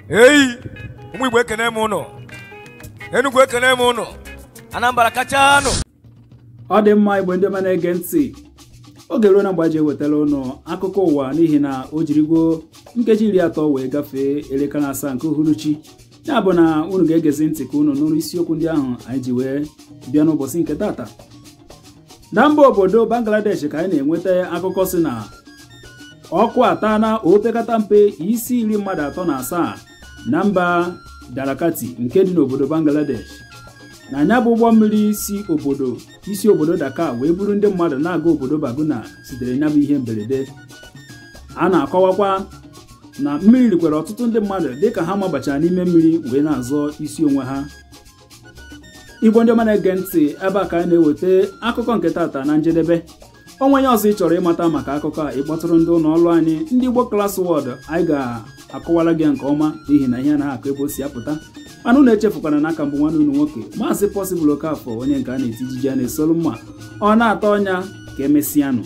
Eyi, ụmụ Igbo ekene m ụnụ. Enugu ekene m ụnụ. Anambra kachanụ. Ọ dị mma, Igbo ndị ọma na-ege ntị, oge ruo na mgbe ji ewetara ụnụ akụkọ ụwa, n'ihi na o jirigwo nkeji 30 wee gafee elekere 7 nke uhuruchi. Ya bụ na unu ga-egezi ntị ka unu nụrụ isiokwu ndị ahụ anyị ji wee bịa n'ụbọchị nke tata. Na mba obodo Bangladesh ka anyị na-enweta akụkọ si na ọkụ ata na opekata mpe isi 37 na mba Darakati nke dị n'obodo Bangladesh. Na anya bụ ụgbọ mmiri si obodo isi obodo Dhaka wee buru ndị mmadụ na-aga obodo Baguna sitere nya bụ ihe mberede. A na-akọwakwa na mmiri rikwere ọtụtụ ndị mmadụ dịka ha mabachara n'ime mmiri wee na-azọ isi onwe ha. Igbo ndị ọma na-ege ntị, ebe a ka anyị na-eweta akụkọ nke tata na njedebe. Onwe onye ọzọ ị chọrọ ịmata maka akụkọ a, ịkpọtụrụ ndị ụlọ ọrụ anyị ndị Igbo Class World, anyị ga-akọwara gị nke ọma, n'ihi na ihe anaghị akụ ebe o si apụta. Mana unu echefukwana n'aka mbụ nwanne unu nwoke Maazị Possible Okafor, onye nke a na-eti ejiji a na-esolu mma, ọ na-atọ ọnya ka emesịanụ.